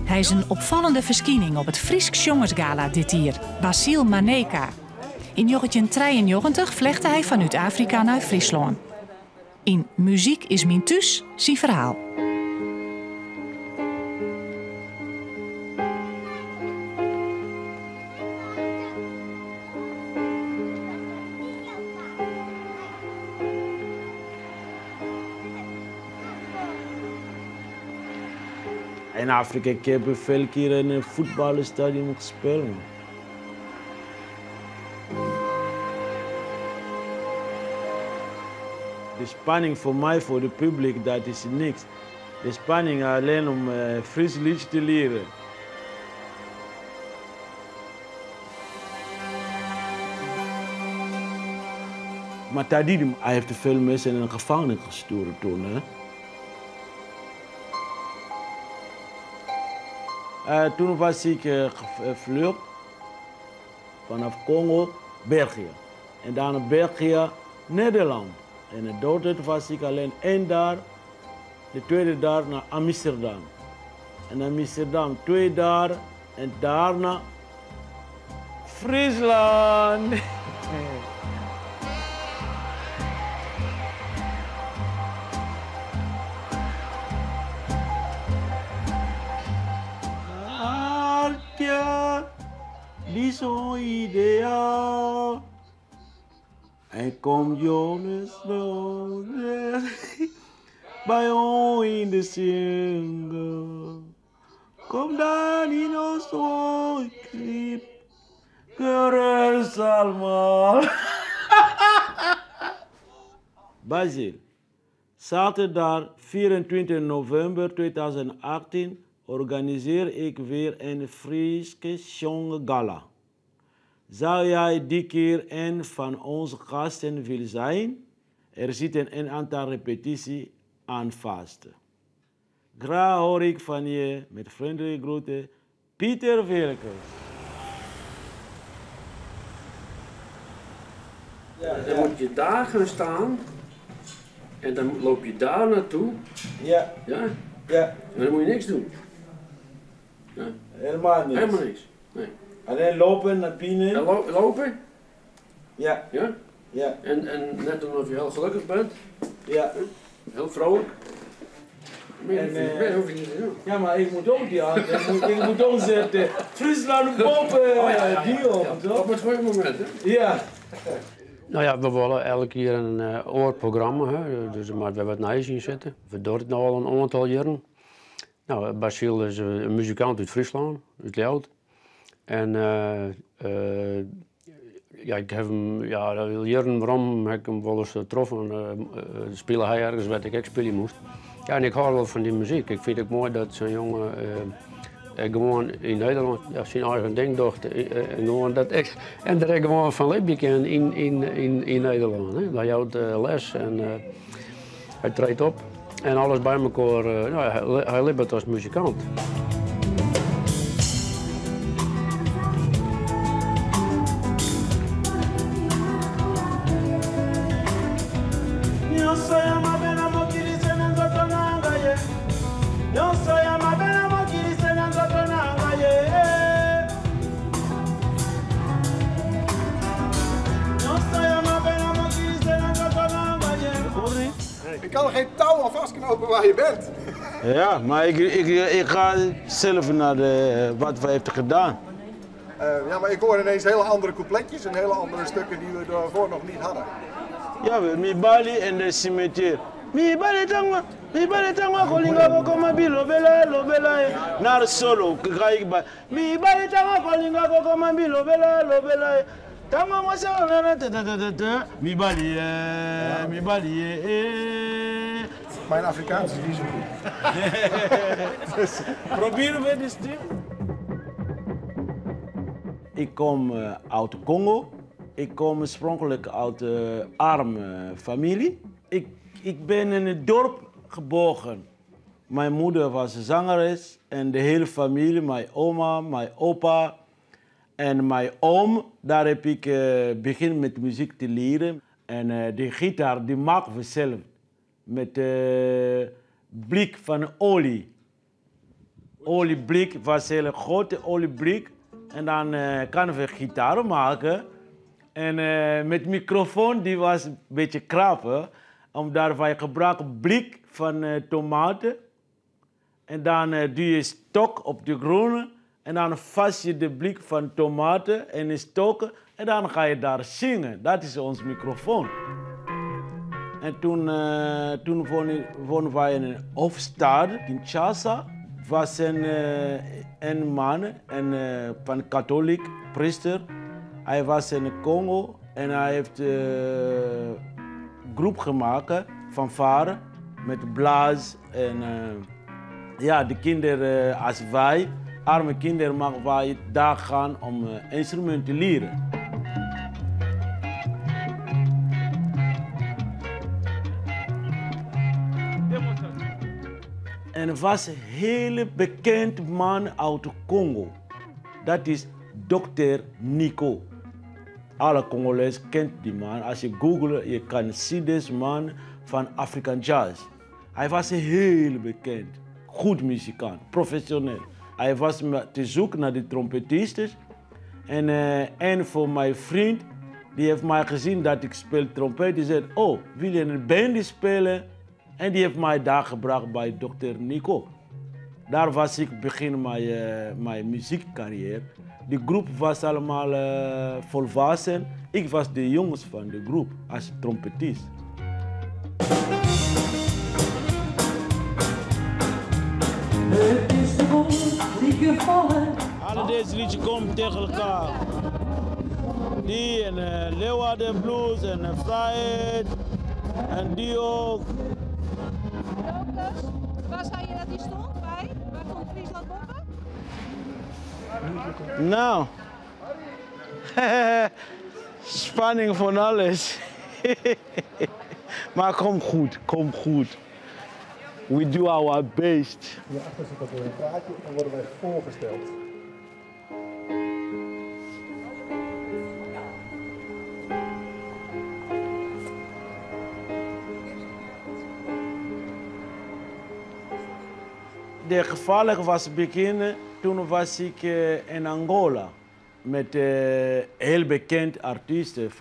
Hy is in opfallende ferskining op it Frysk Sjongersgala dit jier, Basil Maneka. Yn njoggentjintrijeennjoggentich flechte hy fanút Afrika nei Fryslân. Yn Muzyk is myn thús syn ferhaal. In Afrika ik heb veel keer in een voetbalstadion gespeeld. De spanning voor mij, voor het publiek, dat is niks. De spanning alleen om Fries liedje te leren. Maar Tadidi, hij heeft veel mensen in de gevangenis gestuurd toen. Hè? Toen was ik gevlucht vanaf Congo, België. En daarna België, Nederland. En de dood was ik alleen één dag, de tweede dag naar Amsterdam. En Amsterdam 2 dagen en daarna Friesland. Hartje, die zo ideaal. En kom Jonas bij ons in de single. Kom dan in ons clip. Gerust allemaal. Basil, zaterdag 24 november 2018 organiseer ik weer een Frieske Gala. Zou jij die keer een van onze gasten willen zijn? Er zitten een aantal repetities aan vast. Graag hoor ik van je met vriendelijke groeten, Pieter Wilkens. Ja, dan moet je daar gaan staan en dan loop je daar naartoe. Ja. Ja? Ja. En dan moet je niks doen. Ja. Helemaal niks. Helemaal niks. Nee. Alleen lopen naar binnen. En lopen? Ja. Ja? Ja. En net doen of je heel gelukkig bent. Ja. Heel vrolijk. En, Meer hoef je niet te doen. Ja, maar ik moet ook die hand. Ik moet ook zetten. Friesland boven. Oh, ja, ja, ja. Die op, Ja. toch? Op het goede moment, hè? Ja. Nou ja, we willen elke keer een oorprogramma, hè? Dus maar we wat nieuws in zitten. We doen het nu al een aantal jaren. Nou, Basil is een muzikant uit Friesland, uit Ljouwert. En ja, ik heb hem, ja, al jaren waarom heb ik hem wel eens getroffen. Spelen hij ergens wat ik ook spelen moest. Ja, en ik hou wel van die muziek. Ik vind het mooi dat zo'n jongen gewoon in Nederland, ja, zijn eigen ding doet. En gewoon dat ik, en er gewoon van leven kan in Nederland. Hè. Hij houdt les en hij treedt op. En alles bij elkaar. Nou, hij leeft als muzikant. Ik kan er geen touw aan vastknopen waar je bent. Ja, maar ik ga zelf naar de, wat we heeft gedaan. Ja, maar ik hoor ineens hele andere coupletjes en hele andere stukken die we daarvoor nog niet hadden. Ja, Mibali en de cimetière. Mibali tangwa, Mibali tangwa, kolinga kokoma bilobela, lobela. Naar solo, ga ik bij. Mibali tangwa, kolinga kokoma bilobela, lobela. Tangwa mwasa, na, na, ta, ta, ta, ta, ta. Mibali, Mibali, eh. Mijn Afrikaans is niet zo goed. Dus, proberen we dit stil. Ik kom uit Congo. Ik kom oorspronkelijk uit een arme familie. Ik ben in het dorp geboren. Mijn moeder was een zangeres en de hele familie, mijn oma, mijn opa en mijn oom. Daar heb ik begin met muziek te leren. En de gitaar die maken we zelf. Met blik van olie. Olieblik was een hele grote olieblik. En dan kan we gitaar maken. En met microfoon die was een beetje krap, hè? Omdat wij gebruiken blik van tomaten. En dan doe je stok op de groene. En dan vast je de blik van tomaten en de stokken. En dan ga je daar zingen. Dat is ons microfoon. En toen woonden wij in een hoofdstad, Kinshasa. Was een man, een van katholiek priester. Hij was in Congo en hij heeft een groep gemaakt van varen met blaas. En ja, de kinderen als wij, arme kinderen, mogen wij daar gaan om instrumenten te leren. En er was een hele bekend man uit Congo. Dat is dokter Nico. Alle Congolees kent die man. Als je googelt, je kan zien deze man van African Jazz. Hij was heel bekend. Goed muzikant, professioneel. Hij was te zoeken naar de trompetisten. En een van mijn vriend, die heeft mij gezien dat ik speel trompet. Die zei, oh, wil je in een band spelen? En die heeft mij daar gebracht bij dokter Nico. Daar was ik begin mijn muziekcarrière. De groep was allemaal volwassen. Ik was de jongste van de groep als trompetist. Het is de boel die gevallen. Alle deze liedjes komen tegen elkaar. Die en Leeuwarden Blues en Vrijheid en die ook. Waar zei je dat die stond bij? Waar stond Friesland boven? Nou, spanning van alles. Maar kom goed, kom goed. We do our best. Hierachter zit ook weer een praatje en worden wij voorgesteld. De gevaarlijk was beginnen, toen was ik in Angola met heel bekend artiesten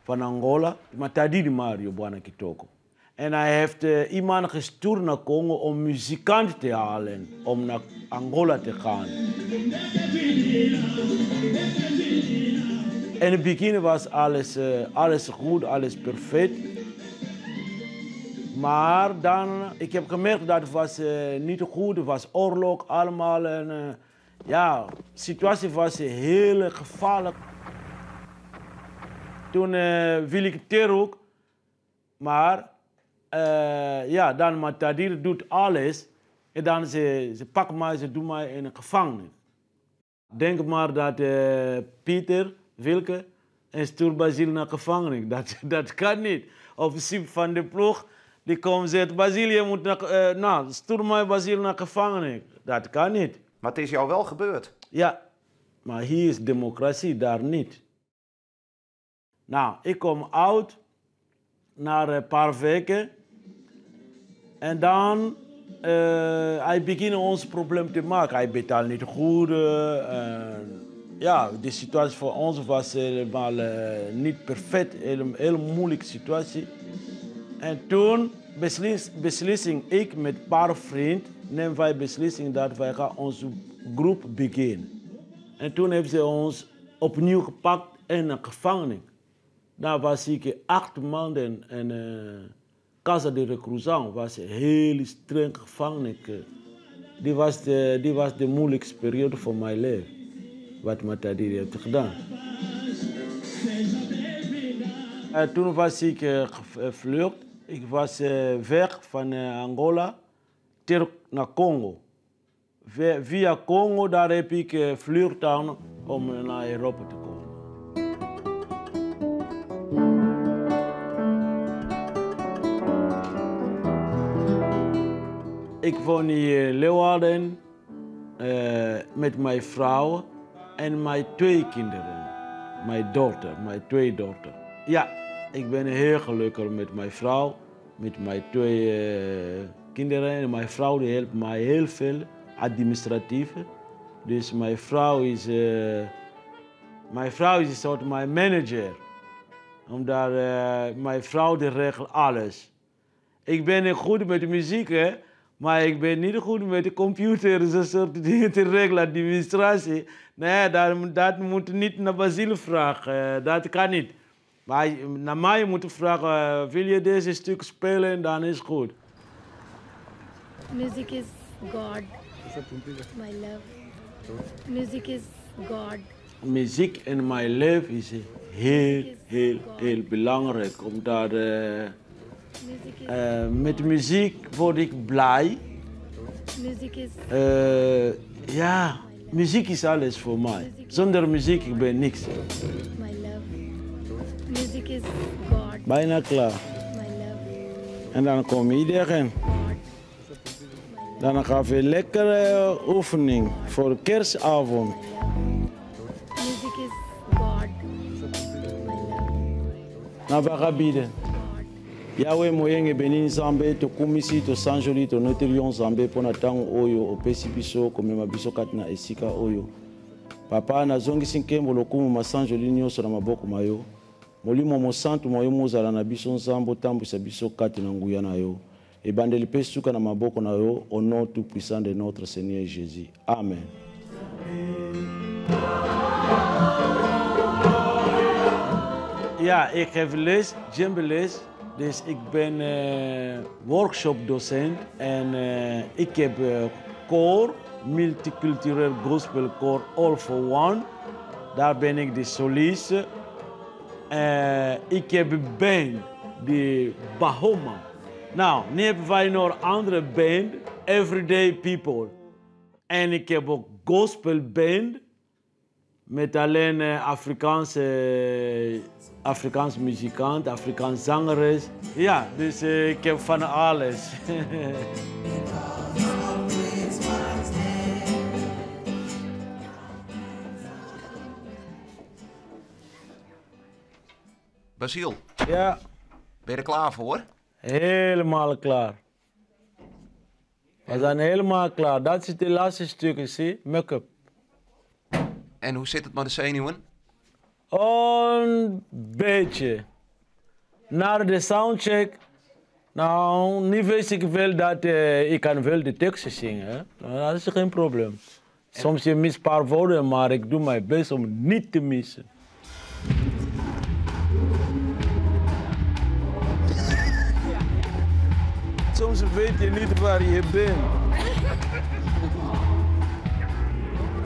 van Angola, Matadiri Mario Bwana Kitoko. En hij heeft iemand gestuurd naar Congo om muzikanten te halen, om naar Angola te gaan. In het begin was alles goed, alles perfect. Maar dan, ik heb gemerkt dat het was niet goed, het was oorlog allemaal. En ja, de situatie was heel gevaarlijk. Toen wil ik terug, maar ja, dan Matadir doet alles. En dan ze pakken mij, ze doen mij in een gevangenis. Denk maar dat Pieter Wilke en stuurt Basil naar gevangenis. Dat kan niet. Of Siep van de Ploeg, die komt en zegt, Basil, je moet naar nou, stuur mij Basil naar gevangenis. Dat kan niet. Maar het is jou wel gebeurd. Ja, maar hier is democratie, daar niet. Nou, ik kom uit na een paar weken. En dan hij begint ons probleem te maken. Hij betaalt niet goed. Ja, de situatie voor ons was helemaal niet perfect. Een heel moeilijke situatie. En toen beslissing ik met een paar vrienden, nemen wij beslissing dat wij gaan onze groep beginnen. En toen hebben ze ons opnieuw gepakt in een gevangenis. Daar was ik 8 maanden in Casa de Reclusão. Was een heel streng gevangenis. Die was de moeilijkste periode van mijn leven. Wat Matadiri heeft gedaan. En toen was ik gevlucht. Ik was weg van Angola terug naar Congo. Via Congo, daar heb ik vlucht om naar Europa te komen. Ik woon hier in Leeuwarden met mijn vrouw en mijn 2 kinderen. Mijn dochter, mijn 2 dochters. Ja, ik ben heel gelukkig met mijn vrouw, Met mijn twee kinderen en mijn vrouw die helpt mij heel veel administratief. Dus mijn vrouw is een soort mijn manager. Omdat mijn vrouw die regelt alles. Ik ben goed met de muziek, hè, maar ik ben niet goed met de computer, zo'n soort dingen te regelen, administratie. Nee, dat moet niet naar Basiel vragen, dat kan niet. Maar naar mij moeten vragen, wil je deze stuk spelen, dan is het goed. Music is God, my love. Music is God. Muziek in mijn leven is heel, heel, heel belangrijk. Omdat met muziek word ik blij. Music is Ja, muziek is alles voor mij. Zonder muziek ik ben niks. My love. Music is God. Bijna klaar. My love. En dan komt iedereen. Dan gaan we een lekkere oefening voor kerstavond. Music is God. My love. Nou, we gaan bidden. Yahweh moyenge beni Nzambe tokumisi tosanjoli tonoteli yo Nzambe mpo na ntango oyo opesi biso komema biso kati na esika oyo. Papa, nazongisi nkembo lokumu masanjoli nyonso na maboko ma yo. Molimo mosantu ma yo mozala na biso Nzambe otambwisa biso kati na nguya na yo. Ebandeli mpe suka na maboko na yo au nom tout puissant de notre Seigneur Jésus. Amen. Ja, ik geef les, djembeles. Dus ik ben workshopdocent en ik heb koor, multicultureel gospelkoor All for One. Daar ben ik de solist. Ik heb een band, de Bahoma. Nou, nu hebben wij nog een andere band, Everyday People. En ik heb ook gospelband met alleen Afrikaanse muzikant, Afrikaanse zangeres. Ja, dus ik heb van alles. Basiel. Ja. Ben je er klaar voor? Helemaal klaar. We zijn helemaal klaar. Dat is het laatste stukje, zie? Make-up. En hoe zit het met de zenuwen? Een beetje. Na de soundcheck, nou, nu weet ik wel dat ik kan wel de teksten zingen. Hè? Dat is geen probleem. Soms je mist een paar woorden, maar ik doe mijn best om niet te missen. Soms weet je niet waar je bent.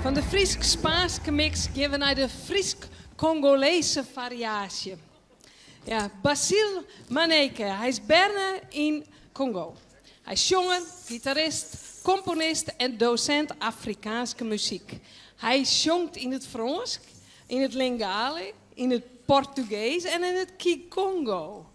Van de Frysk-Spaanse mix gaan we naar de Frysk-Congolese variatie. Ja, Basiel Maneka, hij is Berne in Congo. Hij is zanger, gitarist, componist en docent Afrikaanse muziek. Hij zongt in het Frans, in het Lingala, in het Portugees en in het Kikongo.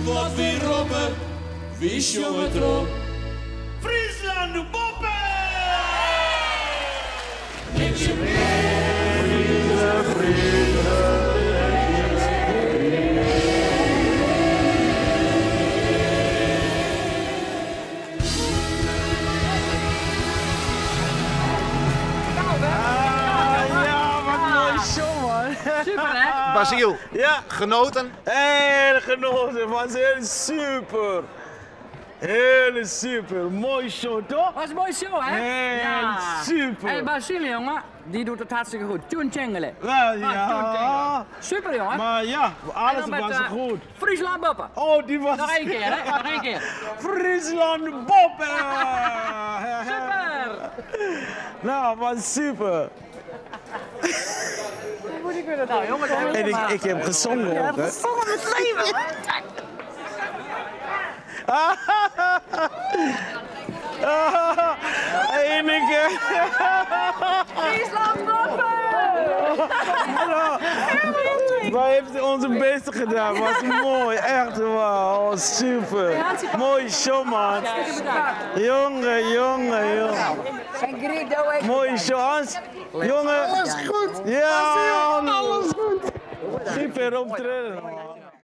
Wat weer roppen, wie jongen erop? Friesland, de boppen! Ja, wat moai show, man. Super, hè? Basiel, Ja. genoten? Heel genoten, was heel super. Heel super. Mooi show, toch? Was een mooie show, hè? Heel super. Hey, Basiel, jongen, die doet het hartstikke goed. Tjoen Tjengele. Wel, Ah, ja. Tjoen Tjengele. Super, jongen. Maar ja, En alles dan met, was goed. Friesland Boppen. Oh, die was... Nog één keer, hè? Nog één keer. Friesland Boppen! Super! Nou, was super. Nou, jongens, En ik heb gezongen ook, hè? gezongen met leven. En ik... Friesland Boppen! Wij hebben onze beste gedaan. Was mooi, echt waar. Oh, super. Mooi show, man. Jongen, jongen, jongen. Mooie show, Hans. Jongen. Alles goed. Ja, alles goed. Super optreden. man.